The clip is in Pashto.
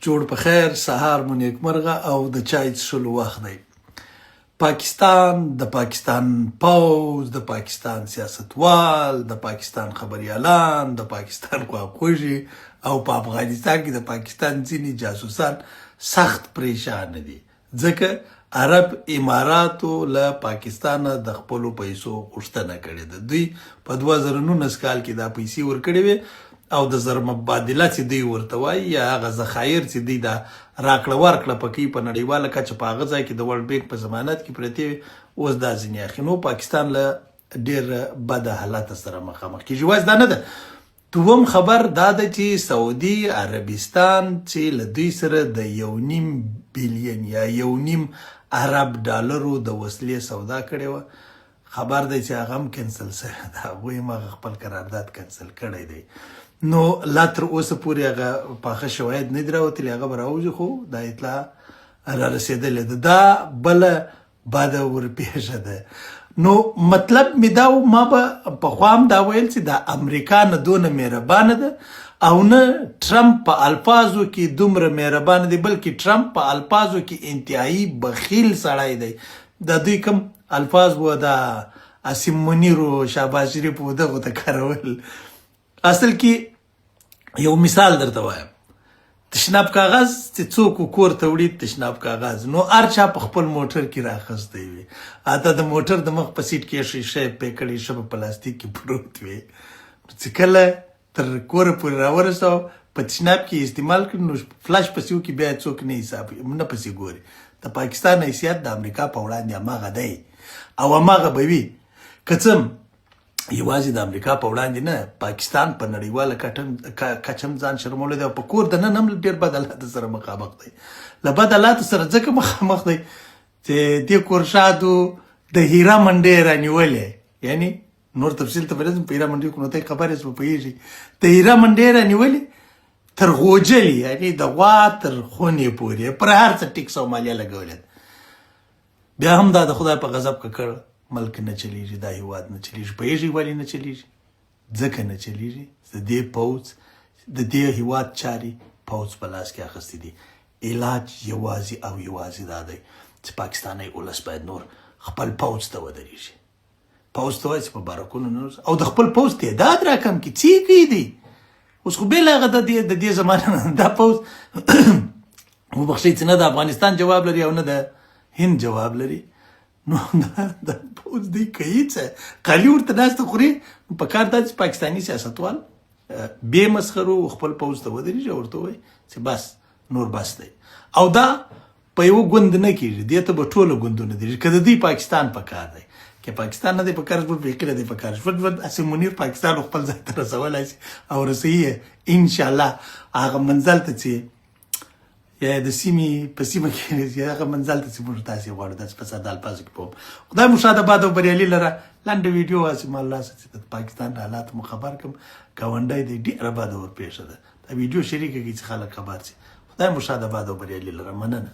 جوړ په خیر، سهار مو نیکمرغه او د چای څښلو وخت دی. پاکستان، د پاکستان پوځ، د پاکستان سیاستوال، د پاکستان خبریالان، د پاکستان خواخوږي او په افغانستان کې د پاکستان ځینې جاسوسان سخت پریشان دي، ځکه عرب اماراتو له پاکستانه د خپلو پیسو غوښتنه کړې ده. دوی په 2019 کال کې دا پیسې ورکړې وې او د زرمبادله چې دوی ورته وایي یا هغه ذخایر چې دوی دا راکړه ورکړه پکې په نړیواله کچه په هغه ځای کې د ورلډ بانک په ضمانت کې پرتې وې، اوس دا ځینې اخلي. نو پاکستان له ډېر بد حالت سره مخامخ کېږي. یوازې دا نه ده، دوم خبر دا ده چې سعودي عربستان چې له دوی سره د 1.5 بیلین یا 1.5 ارب ډالرو د وسلې سودا کړې وه، خبر دی چې هغه هم کنسل شوی ده. هغوی هم هغه خپل قرارداد کنسل کړی دی. نو لا تر اوسه پورې هغه پاخه شواهد نه دي راوتلي، هغه به راوځي، خو دا اطلاع را رسېدلې ده. دا بله بده ورپېښه ده. نو مطلب مې دا و، ما به پخوا هم دا ویل چې دا امریکا نه دونه مهربانه ده او نه ټرمپ په الفاظو کې دومره مهربانه دی، بلکې ټرمپ په الفاظو کې انتهایی بخیل سړی دی. دا دوی کوم الفاظ و دا عاصم منیر او شهباز شریف و دغو ته کارول. اصل کې یو مثال درته وایم، تشناب کاغذ چې څوک کور ته وړي، تشناب کاغذ نو هر چا په خپل موټر کې راخستی وي، اته د موټر د مخ په سیټ کې شیشه پې کړې ښه په پلاستیک کې پروت وي، چې کله تر کوره پورې راورسو په تشناب کې استعمال کړي نو فلش پسې وکړي، بیا څوک نه حساب نه پسې ګوري. د پاکستان حیثیت د امریکا په وړاندې هماغه دی او هماغه به وي. که څه یوازې د امریکا په وړاندې نه، پاکستان په نړیواله کچه هم ځان شرمولی دی او په کور دننه هم ډېر بد حالات سره مخامخ دی. له بد حالاتو سره ځکه مخامخ دی چې دې کورشادو د هیرا منډې رانیولې، یعنی نور تفصیل ته به نه ځم، په هیرا منډې خو نو ته خبر یې پوهېږي، د هیرا منډې رانیولې تر غوجلې، یعنی د غوا تر خونې پورې پر هر څه ټیکس او مالیه لګولې. بیا هم دا د خدای په غضب ککړ ملک نه چلیږي، دا هیواد نه چلیږي. پوهېږئ ولې نه چلیږي؟ ځکه نه چلیږي چې د دې پوځ، د دې هیواد چارې پوځ په لاس کې اخیستې دي. علاج یوازې او یوازې دا دی چې پاکستانی ولس باید نور خپل پوځ ته ودرېږي. پوځ ته وایي چې په بارکونو نه او د خپل پوځ تعداد راکم کړي. څه کوي دی اوس خو بې له هغه د دې زمانه نه دا پوځ وبخښئ چې نه د افغانستان جواب لري او نه د هند جواب لري. نو دا پوځ دی کوي څه، قالي ورته ناسته خوري. په کار دا چې پاکستاني سیاستوال بې مسخرو خپل پوځ ته ودرېږي او ورته ووایي چې بس نور بس دی. او دا په یوه ګوند نه کېږي، دې ته به ټوله ګوندونه درېږي. که د دوی پاکستان په کار دی، که پاکستان نه دی په کار، زموږ بیخي نه دی په کار. ژوند ژوند عاصم منیر پاکستان خپل ځای ته رسولای شي او رسوي یې انشاءالله هغه منزل ته چې یا د سیمې په سیمه کې هغه منزل ته چې موږ تاسې غواړو. داسې په ساده الفاظو کې پوهم. خدای مو ښاد آباد او بریالي لره. لنډه ویډیو هسې ما الله چې د پاکستان حالات مو خبر کړم. ګاونډی دی، ډېره بده ورپېښه ده. دا ویډیو شریکه کړئ چې خلک خبر شي. خدای مو ښاد آباد او بریالي لره. مننه.